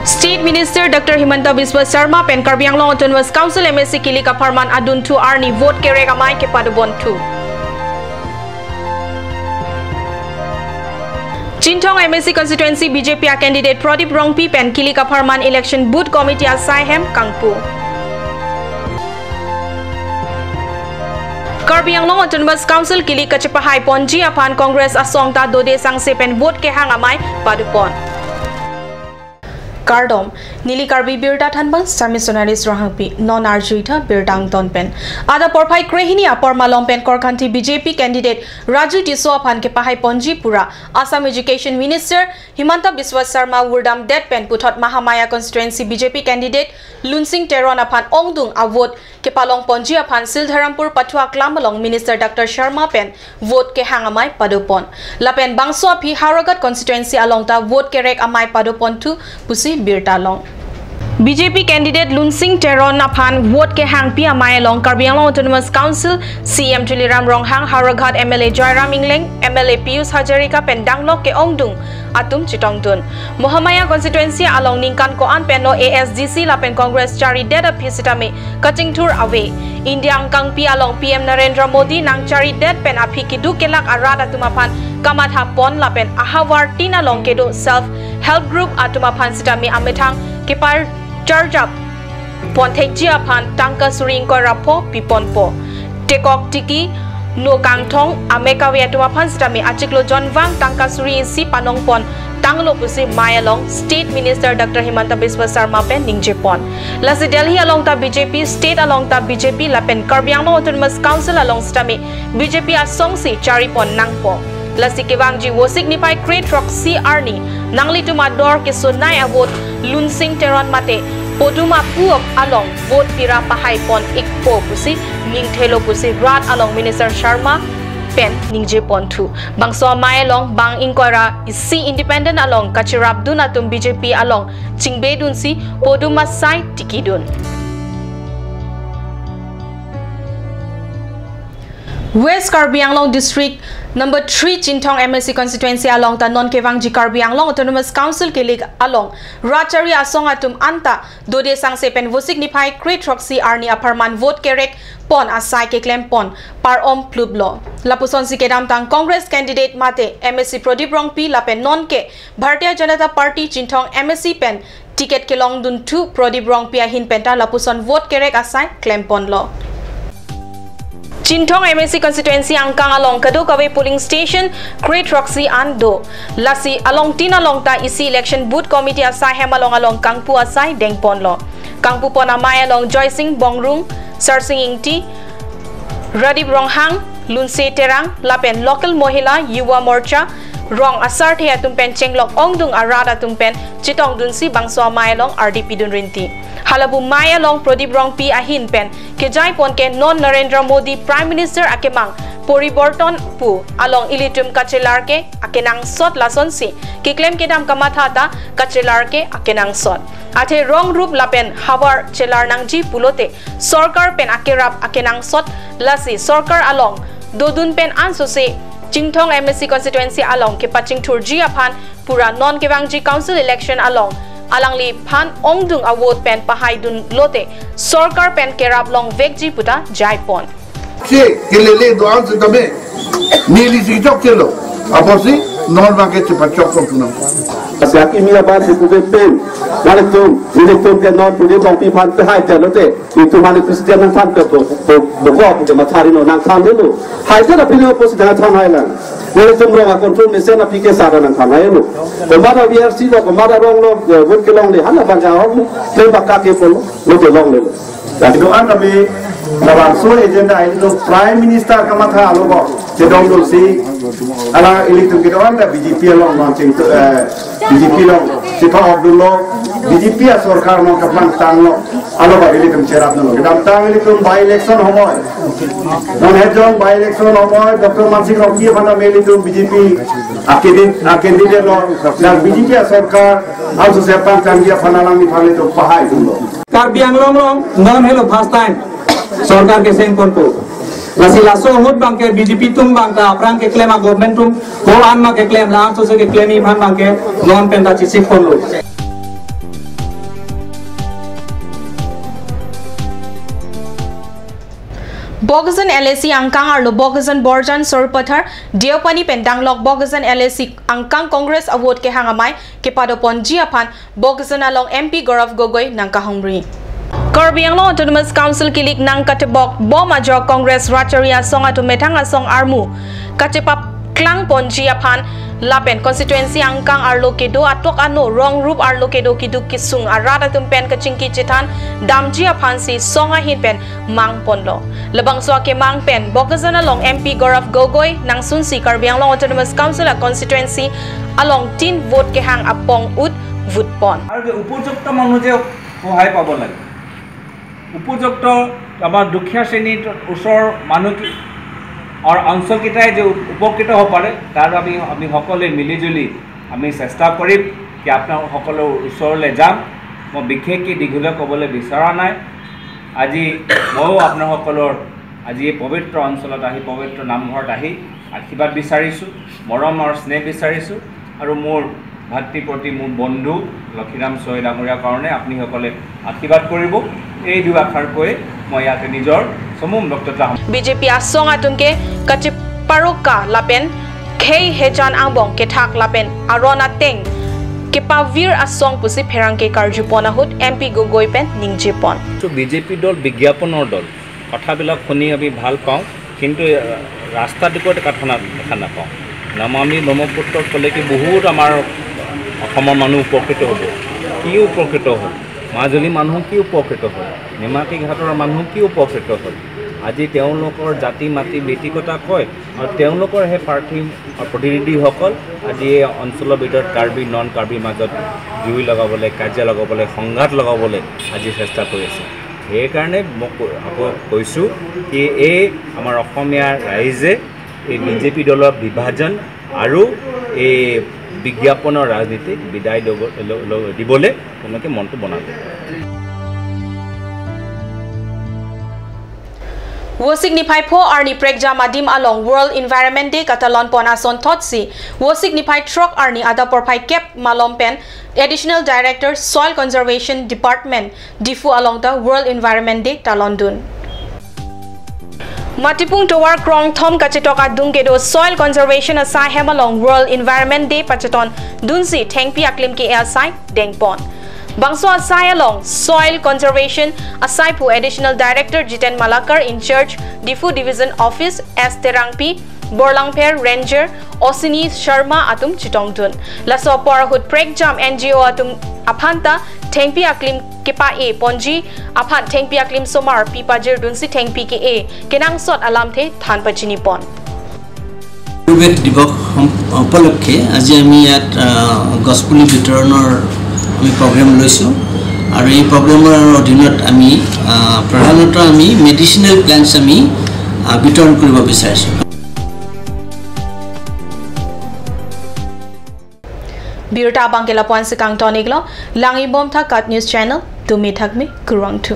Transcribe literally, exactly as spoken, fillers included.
State Minister Doctor Himanta Biswa Sarma pen Karbi Anglong Autonomous Council M A C kilik apharman adunthu arni vote kerek amei kepadoponthu. Chinthong M A C constituency B J P a candidate Pradip Rongpi pen kilik apharman election booth committee asai hem kangpu. Karbi Anglong Autonomous Council kilik kachepahaiponji aphan Congress asong ta dode sangse pen vote kehang amei padopon. Kardom, neli Karbi Birta thanbang Sami Sonaris Rohangpi, non arjuitha birta angton pen. Adap porphai krehini apor malom pen Korkanthi B J P candidate Raju Tisso aphan kepahaiponji pura Assam Education Minister Himanta Biswa Sarma wurdamdet pen puthot Mahamaya constituency B J P candidate Lunsing Teron aphan ongdung avote kepalongponji aphan Sildharampur Pathu Aklam along Minister Doctor Sarma pen vote kehang amei padopon. Lapen bangso aphi Howraghat constituency along ta vote kerek amei padoponthu pusi birta long. B J P candidate Lunsing Teron aphan vote kehangpi amei along Karbi Anglong Autonomous Council C E M Tuliram Ronghang, Howraghat M L A Joyram Engleng, M L A Pijush Hazarika pen danglok ke-ongdung atum chetongdun. Mahamaya constituency along ningkan ko-an penlo A S D C lapen Congress charidet aphi sitame kachingthur ave. India angkangpi along P M Narendra Modi nangcharidet pen aphi keduk kelak arat atum aphan kamathapon lapen ahavar tin along kedo self help group atum aphan sitame amethang kepacharjapon thekji aphan tangka suri ingkoi ra pho piponpo. Tekok tiki, no kangthong, ame kave atum aphan sitame achiklo jonvang tangka suri isi panongpon tanglo pusi mei along State Minister Doctor Himanta Biswa Sarma pen ningjepon. Lasi Delhi along ta B J P, State along ta B J P lapen Karbi Anglong Autonomous Council along sitame B J P asongsi charipon nangpo. Lasi kevangji Vosik niphai kre throksi arni nanglitum ador kesonei avote Lunsing Teron mate Podum apu along vote pira pahaipon ikpo pusi ningthelo pusi rat along Minister Sarma pen ningjeponthu. Bangso amei along bang ingkoi ra isi independent along kacherapdun atum B J P along chingbedunsi Podum asai tikidun. West Karbi Anglong District number three Chinthong M A C constituency along ta non kevangji Karbi Anglong Autonomous Council kilik along rat chari asong atum anta dode sangse pen Vosik niphai kre throksi arni apharman vote kerekpon asai keklempon par-om pluplo. Lapusonsi kedamtang Congress candidate mate M A C Pradip Rongpi lapen nonke Bharatiya Janata Party Chinthong M A C pen ticket kelongdunthu Pradip Rongpi ahin penta lapuson vote kerek asai klemponlo. Chinthong M A C constituency angkang along kadokave polling station kre throksi an do. Lasi along tin along ta isi election booth committee asai hem along along kangpu asai dengponlo. Kangpupon amei along Joysing Bongrung, Sarsing Ingti, Radip Ronghang, Lunse Terang lapen Local Mohila Yuva Morcha rong asarthe atum pen chenglok ongdung arat atum pen chetongdunsi bangso amei along ardi pidun rinti. Halapu mei along Pradip Rongpi ahin pen kejaipon ke non Narendra Modi Prime Minister akemang poriborton pu along ilitum kachelar ke akenangsot lasonsi keklem kedam kamatha ta kachelar ke akenangsot. Athe rong rup lapen havar chelar nangji pulote sorkar pen akerap akenangsot, lasi sorkar along dodun pen ansose Chinthong M A C constituency along kepachingthurji aphan pura non kevangji council election along alangliphan ongdung avote pen pahaidunlote sorkar pen kerap longvekji puta jaipon. Si kelele do-an sitame neli si chokchelo. Apotsi non abangke chepachok kok tunang. Siak imi aban si kuben pen. Nanglitum, nanglitum ke non Pradip Rongpi aphan pehai chelo te. Itum mane Christian nangthan pe bo, bo, bo, bo, bo, mathari no nangthan dulu. Hai chelo pini opposite nangthan hai lang. Nanglitum rong a control mesen aphi ke sara nangthan hai lo. Komat a V R C lo, komat a rong lo, eh, vote kelongle, hala bang ja hong, tem baka ke polo, lo kelongle lo. Kedo-an kami labangso agenda ilitum Prime Minister kamatha alo bo. Chedongdunsi, hala ilitum kedo-an ta B J P along launching to, eh, B J P along sipa ordulo, B J P a sorkar along kaplang tanglo, alo bo ilitum cherapdunlo. Kedamtang ilitum by election homoi. Non hejong by election homoi, Doctor Mansing Rongpi aphan ilitum B J P a candidate, a candidate lo, dan B J P a sorkar, also sepang tangji aphan alangliphan ilitum pahaidunlo. Karbi Anglong along non helo first time sorkar kesengponpo. Lasi laso ahut abangke B J P atum abang ta aphrang keklem a government atum ko-an ma keklem, la-an sose keklem aphan abangke non penta chisikponlo. Bokajan L A C angkang arlo Bokajan Borjan Sarupathar Deopani pen danglok Bokajan L A C angkang Congress a-vote kehang amei kepadoponji aphan Bokajan along M P Gaurav Gogoi nangkahumri. Karbi Anglong Autonomous Council kilik nangkatebok bom ajok Congress Ratchari asong atum methang asong armu kachepaklangponji aphan lapen constituency angkang arlo kedo atok ano rong rup arlo kedo keduk kesung arat atum pen kachingki chethan damji aphansi song ahin pen mangponlo. Labangso akemang pen Bokajan along M P Gaurav Gogoi nangsunsi Karbi Anglong Autonomous Council a constituency along tin vote kehang apong ut votpon. আৰু যে উপযুক্ত মানুহ যে সহায় পাব লাগে, উপযুক্ত আমাৰ দুখীয়া শ্ৰেণীৰ ওচৰৰ মানুহ কি-, আৰু অঞ্চলকেইটাই যে উপকৃত হ'ব পাৰে, তাৰ বাবে আমি সকলোৱে মিলিজুলি আমি চেষ্টা কৰিম কি আপোনালোক সকলৰ ওচৰলৈ যাম। মই বিশেষকৈ দীঘলীয়া ক'বলৈ বিচৰা নাই। আজি ময়ো আপোনালোকসকলৰ আজি এই পবিত্ৰ অঞ্চলত আহি, পবিত্ৰ নামঘৰত আহি আশীৰ্বাদ বিচাৰিছোঁ, মৰম আৰু স্নেহ বিচাৰিছোঁ। আৰু মোৰ ভাতৃ প্ৰতি মোৰ বন্ধু লক্ষীৰাম চৈ ডাঙৰীয়াৰ কাৰণে আপোনালোকে আশীৰ্বাদ কৰিব। এই দুআষাৰ কৈ মই ইয়াতে নিজৰ চমু বক্তৃতা সামৰিছোঁ। B J P asong atum ke kacheparoka lapen khei hejan angbong kethak lapen aron ateng kepavir asong pusi pherangke karjupon ahut M P Gogoi pen ningjepon. তো B J P দল বিজ্ঞাপনৰ দল। কথাবিলাক শুনি আমি ভাল পাওঁ, কিন্তু, আহ, ৰাস্তাত একো দেখা না-, দেখা নাপাওঁ। নমামি ব্ৰহ্মপুত্ৰত ক'লে কি বহুত আমাৰ অসমৰ মানুহ উপকৃত হ'ব। কি উপকৃত হ'ল? মাজুলী মানুহ কি উপকৃত হ'ল? নিমাতী ঘাটৰ মানুহ কি উপকৃত হ'ল? আজি তেওঁলোকৰ জাতি মাটি বেটি কথা কয় আৰু তেওঁলোকৰ সেই প্ৰাৰ্থী আৰু প্ৰতিনিধিসকল আজি এই অঞ্চলৰ ভিতৰত কাৰ্বি, নন কাৰ্বিৰ মাজত জুই লগাবলৈ, কাজিয়া লগাবলৈ, সংঘাত লগাবলৈ আজি চেষ্টা কৰি আছে। সেইকাৰণে মই কৈ-, আকৌ কৈছোঁ কি এই আমাৰ অসমীয়া ৰাইজে এই B J P দলৰ বিভাজন আৰু এই বিজ্ঞাপনৰ ৰাজনীতিক বিদায় ল'ব-, ল-, ল-, দিবলৈ তেওঁলোকে মনটো বনাব। Vosik niphai pho arni prekjam adim along World Environment Day katalonpon asonthotsi Vosik niphai throk arni adap porphai kep malom pen Additional Director Soil Conservation Department Diphu along ta World Environment Day talondun. Matipung tovar krongthom kachetok adung kedo soil conservation asai hem along World Environment Day pachetondunsi thengpi aklim ke-e asai dengpon. Bangso asai along soil conservation asai pu Additional Director Jiten Malakar, in charge Diphu Division Office S Terangpi, Borlangpher Ranger Osini Sharma atum chetongdun. Laso apor ahut prekjam N G O atum aphanta thengpi aklim kepa-e ponji aphan thengpi aklim somar pi pajirdunsi thengpi ke-e kenangsot alamthe than pachinipon. পৰিৱেশ দিৱস সম-, উপলক্ষে আজি আমি ইয়াত, আহ, গছপুলি বিতৰণৰ আমি প্ৰগ্ৰেম লৈছোঁ আৰু এই প্ৰগ্ৰেমৰ অধীনত আমি, আহ, প্ৰধানতঃ আমি মেডিচিনেল প্লেণ্টছ আমি, আহ, বিতৰণ কৰিব বিচাৰিছোঁ। Birta abang ke lapu-ansi kangton-iklo, langdunbom tha KAT News Channel, tumi thakmi kurvangthu.